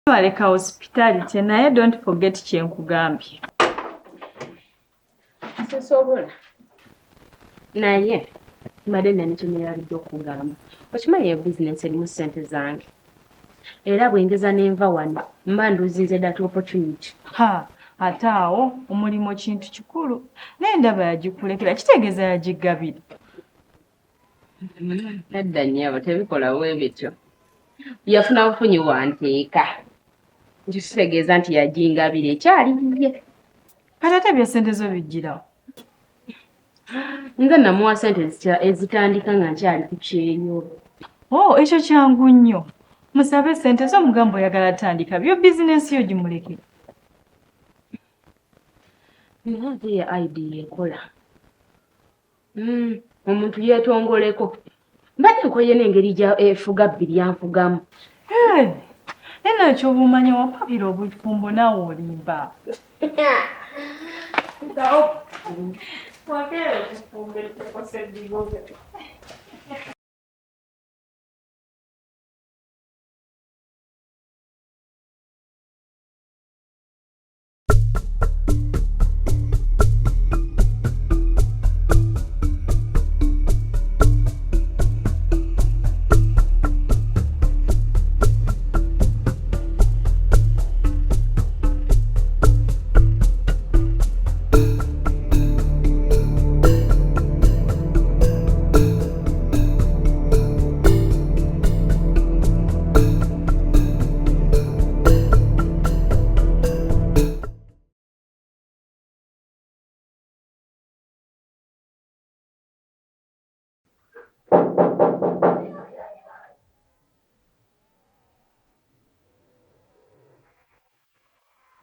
Baleka hospitality naye don't forget kye nkugambye. Sisobola. Naye mbadde nina kye neerabidde okukugamba. Okimanyi eyo bizinensi erimu ssente zange. Era bwe ngeza ne nva wano mba nduuzinze that opportunity. Ha, ate awo omulimu kintu kikulu. Naye ndaba yagikulekera kitegeeza yagigabira. Nedda nnyabo tebikola bwe bityo. Yafuna bufunyi wanteeka. Nti kitegeeza nti yagingabira ekyali yiye. Kati ate ebya ssente zo bijjirawo. Nze namuwa ssente ezitandika nga nkyali ku kyeyo. Oh, ekyo kyangu nnyo. Musabe ssente zo omugambe oyagala tandika byo bizinensi yo gimulekere. Naye ate ye idea ekola. Omuntu yeetongoleko. Mbadde nkoye n'engeri gya efuga bbiri yanfugamu. Naye nawe kyoba omanya wapabira obufumbo naawe olimba. Wakeera okufumba ettokose ddigobe.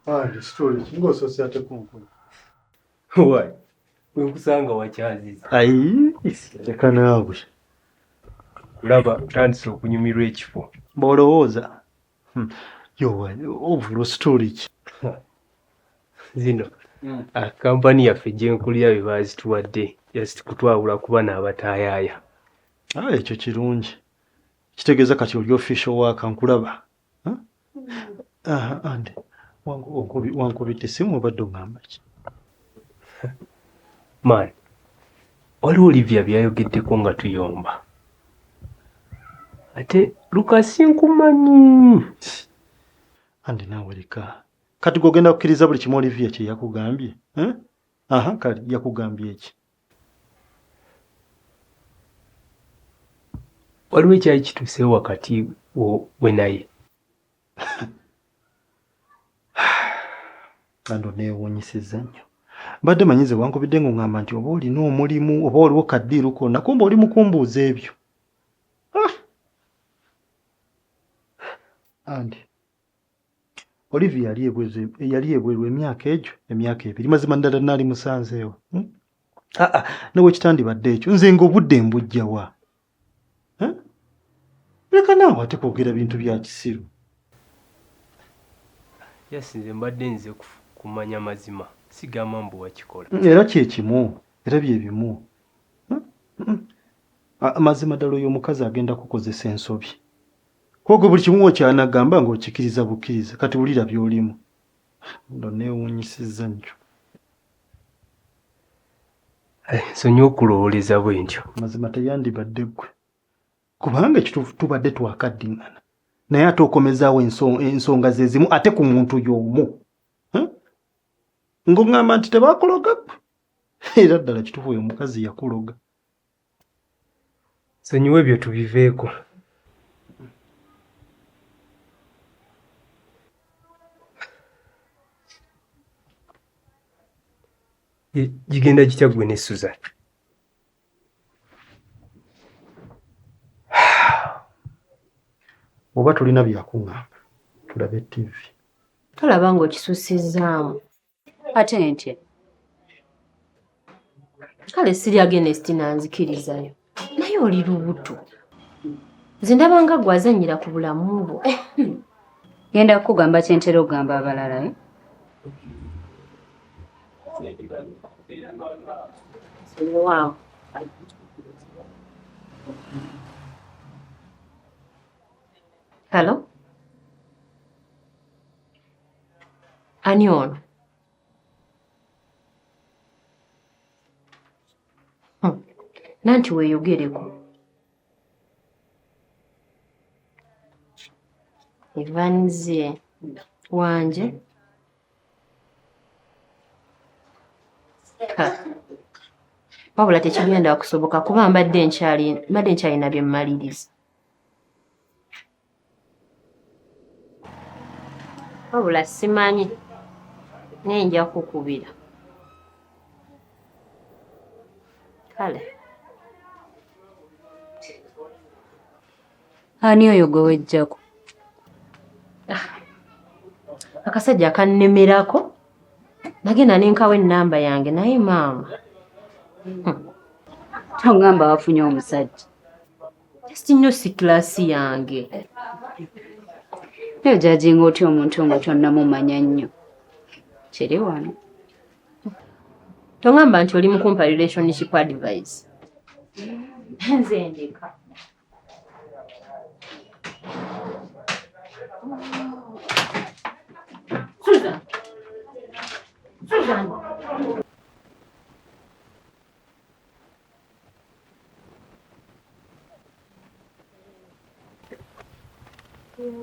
Andi story ki ng'osoose ate kunkula. Why? Bwe nkusanga wakyaziza. Ayi, leka naawe. Kulaba otandise okunyumirwa ekifo. Bw'olowooza. Yo, ovula story ki? Zino kampani yaffe gye nkulira be baazituwadde just kutwawula kuba n'abataayaaya. Ah, ekyo kirungi. Kitegeeza kati oli official worker nkulaba. Aha, Andi, wankubidde essimu obadde oŋŋamba ki? Man, waliwo Olivia by'ayogeddeko nga tuyomba. Ate Lucas nkumanyi. Andi naawe leka. Kati gwe ogenda kukkiriza buli kimu Olivia kye yakugambye? Eh? Aha, kale yakugambye ki? Waliwo ekyali kituuseewo wakati we naye. Andi oneewuunyisizza nnyo. Mbadde manyi nze wankubidde ng'oŋŋamba nti oba olina omulimu oba waliwo kaddiiru konna kumbe oli mu kumbuuza ebyo. Ah! Andi, Olivia yali ebweru yali ebweru emyaka egyo emyaka ebiri mazima ddala naali musanzeewo. Hmm? Aa, ne bwe kitandibadde ekyo nze ng'obudde mbujja wa? Eh? Leka naawe ate kwogera bintu bya kisiru. Yes, nze mbadde nze kumanya mazima sigamba mbu wakikola. Era kye kimu, era bye bimu. Mazima ddala oyo omukazi agenda kukozesa ensobi. Kuba buli kimu okyanagamba ng'okikiriza bukkiriza kati wulira by'olimu. Ndo neewuunyisizza nnyo. Nsonyiwa okulowooleza bwe ntyo. Mazima teyandibadde ggwe. Kubanga ekituufu tubadde twakaddiŋŋana. Naye ate okomezaawo ensonga ze zimu ate ku muntu y'omu. Ng'oŋŋamba nti tebakuloga ggwe. Era ddala kituufu oyo omukazi yakuloga. Nsonyiwa ebyo tubiveeko. Gigenda gitya ggwe ne Susan? Oba tolina byakuŋŋamba tulabe TV. Tolaba ng'okisusizzaamu. Ate ntya? Kale siri against nanzikirizayo. Naye oli lubuto. Nze ndaba nga ggwe azannyira ku bulamu bwo. Ngenda kukugamba kye ntera okugamba abalala. Eh? Wow. Hello? Ani ono? Nanti weeyogereko. Evanze wanje. Wabula tekigenda kusoboka kuba mbadde nkyalina bye mmaliriza. Wabula simanyi naye nja kukubira. Kale. Ani oyo gwe wejjako? Akasajja akannemerako nagenda ne nkawa ennamba yange naye maama. Tongamba wafunye omusajja. Just nnyo si kilaasi yange. Naye ojajinga otya omuntu nga tonnamumanya nnyo? Kiri wano. Tongamba nti oli mukumpa relationship advice. Nze ndeka. Susan. Susan.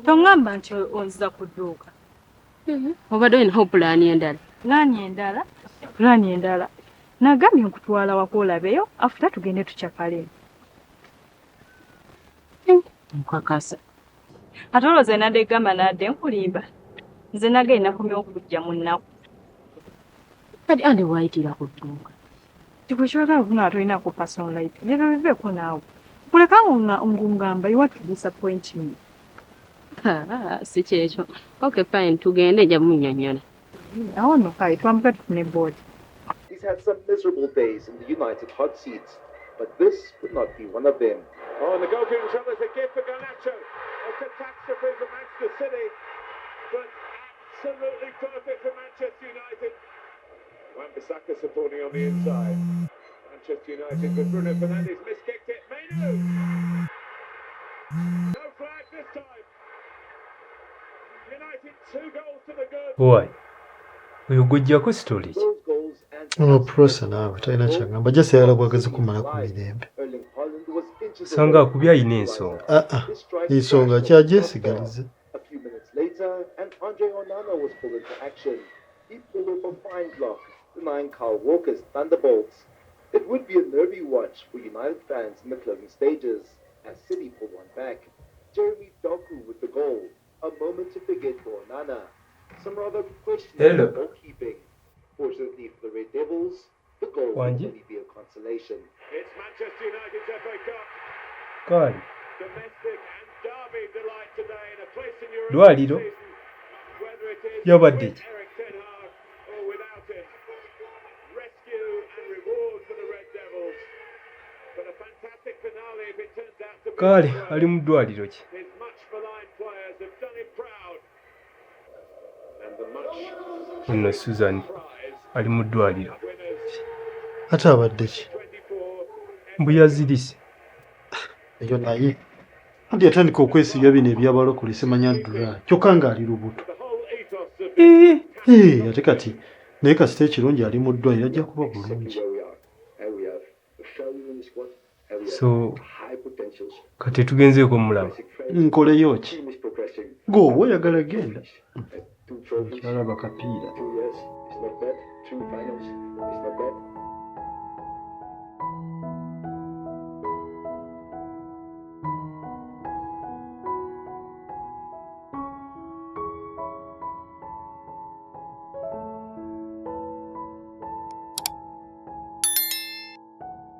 Tongamba nti onziza ku dduuka. Obadde olinawo pulaani endala? Pulaani endala? Pulaani endala. Nagambye nkutwala waka olabeyo after tugende tukyakale. Nkakasa. Ate olowooza nadde gamba nadde nkulimba. Nze nagenda nakomyewo okujja mu nnaku. Kati ande waayitira ku dduuka. Nti bwe kyagala okuna tolinako personal life. Ebyo biveeko naawe. Kuleka ng'ongamba you want to disappoint me. Si kyekyo. Okay fine tugende nja munnyonnyola. Awo nno kale twambuka tufune board. He's had some miserable days in the United hot seats, but this would not be one of them. Oh, and the goalkeeper trouble is a gift for Garnacho. A catastrophe for Manchester City, but absolutely perfect for Manchester United. Wan-Bissaka supporting on the inside. Manchester United with Bruno Fernandes miskicked it. Mainoo! No flag this time. United 2 goals to the good. Why? Oyo gw'oggyako story ki? Ono Prosa naawe talina ky'agamba just ayagala bwagazi kumala ku mirembe. Osanga akubye alina ensonga. Aa, ensonga kyagyesigalize. A few minutes later, and Andre Onana was pulled into action. He pulled off a fine block, denying Kyle Walker's thunderbolts. It would be a nervy watch for United fans in the closing stages, as City pulled one back. Jeremy Doku with the goal, a moment to forget for Onana. Some rather questionable goalkeeping. Fortunately for the Red Devils, the goal would only be a consolation. It's Manchester United's FA Cup. Kale. Domestic and derby delight today in a place in Europe. Ddwaliro. Whether it is Yabadde with ki? Erik ten Hag or without him. Rescue and reward for the Red Devils. But a fantastic finale if it turns out to be. Kale ali mu ddwaliro ki? His much maligned players have done him proud. And the much Nno Susan ali mu ddwaliro. Ate abadde ki? Mbu yazirise. Eyo naye. Anti yatandika okwesiga bino ebyabalokole simanya ddula kyokka ng'ali lubuto. Ate kati naye kasita ekirungi ali mu ddwaliro ajja kuba bulungi. So kati tugenzeeko mulaba. Nkoleyo ki? Gwe oba oyagala genda. Nkyalaba kapiira. 2 years is not bad. 2 finals is not bad.